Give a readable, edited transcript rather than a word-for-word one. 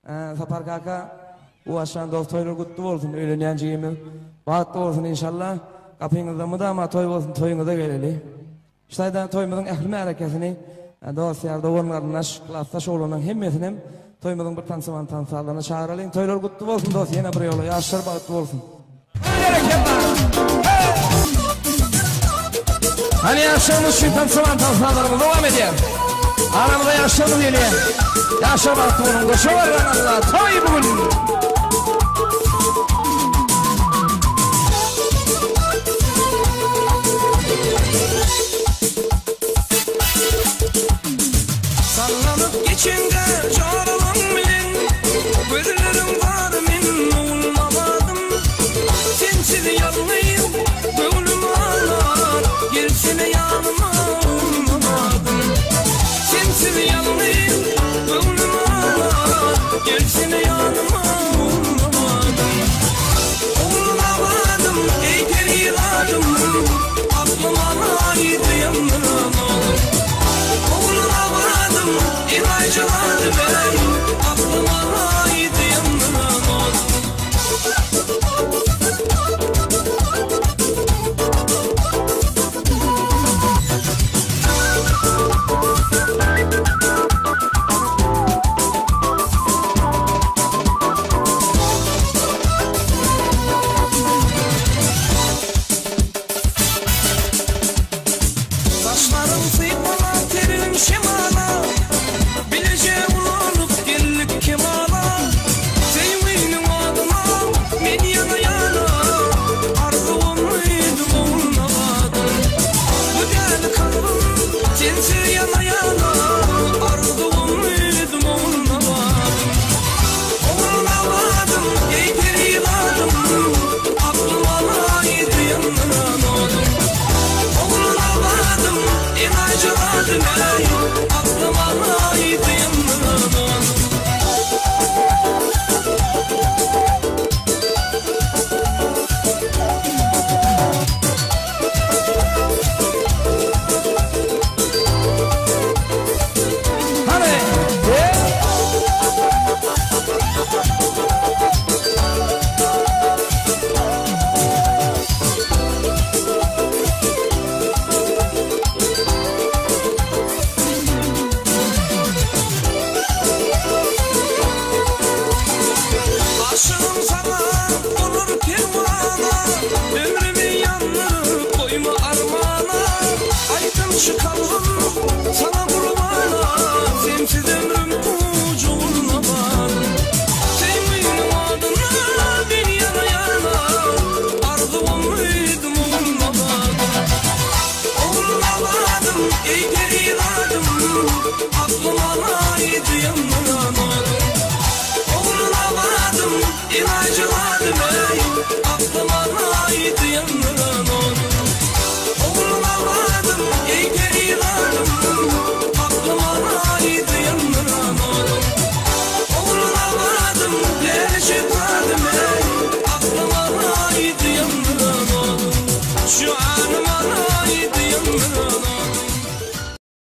Sapar kaka bu başlan dost toýlar gutly bolsun öýlenýän jigimiz bagtly bolsun inşallah gapyňyzda mydama toý bolsun toýuňyza geleli. Şu taýda toýumyzyň ähli märekesini dost ýar dogan garyndaş klasdaş oglanlaryň hemmesinem toýumyzyň bir tansyman tansalyna çagyralyň toýlar gutly bolsun dost ýene bir ýola ýaşlar bagtly bolsun. Hany ýaşlarymyz üçin tansyman tansalarymyz dowam edýär. Aramyza ýaşlarymyz gelýär. Ýaşlar bagtly boluň goşa barran Allah toý bu gün. Sallanyp geçeňde joralaň bilen Gözleriň bar men ogulnabadym Sensiz ýalňyz göwnüm aglar Gelsene ýanyma ogulnabadym Sensiz ýalňyz göwnüm aglar Gelsene ýanyma ogulnabadym Ogulnabadym eý perizadym Aklym alaýdy ýandyran odum Ogulnabadym Enaýjyladym eý Aklym alaýdy ýandyran odum. Saçlaryň sypala teriň şemala, Bileje ulanyp geldik kemala. Söýginiň oduna men ýana-ýana, Arzuwym öýdüm ogulnabadym. Bu däli kalbym sensiz ýana-ýana, Arzuwym öýdüm ogulnabadym. Ogulnabadym, eý perizadym, Aklym alaýdy ýandyran odum. Ogulnabadym, enaýjyladym eý, Aklym alaýdy ýandyran odum. Hany hey. Aşygym saňa bolar perwana, Ömrümi ýandyryp goýma armana. Aýdymçy kalbym saňa gurbana, Sensiz ömrüm puja bolmagan. Söýgüniň oduna men ýana-ýana, Arzuwym öýdüm ogulnabadym. Ogulnabadym, eý perizadym, Aklym alaýdy ýandyran odum. Ogulnabadym, enaýjyladym eý, Aklym alaýdy.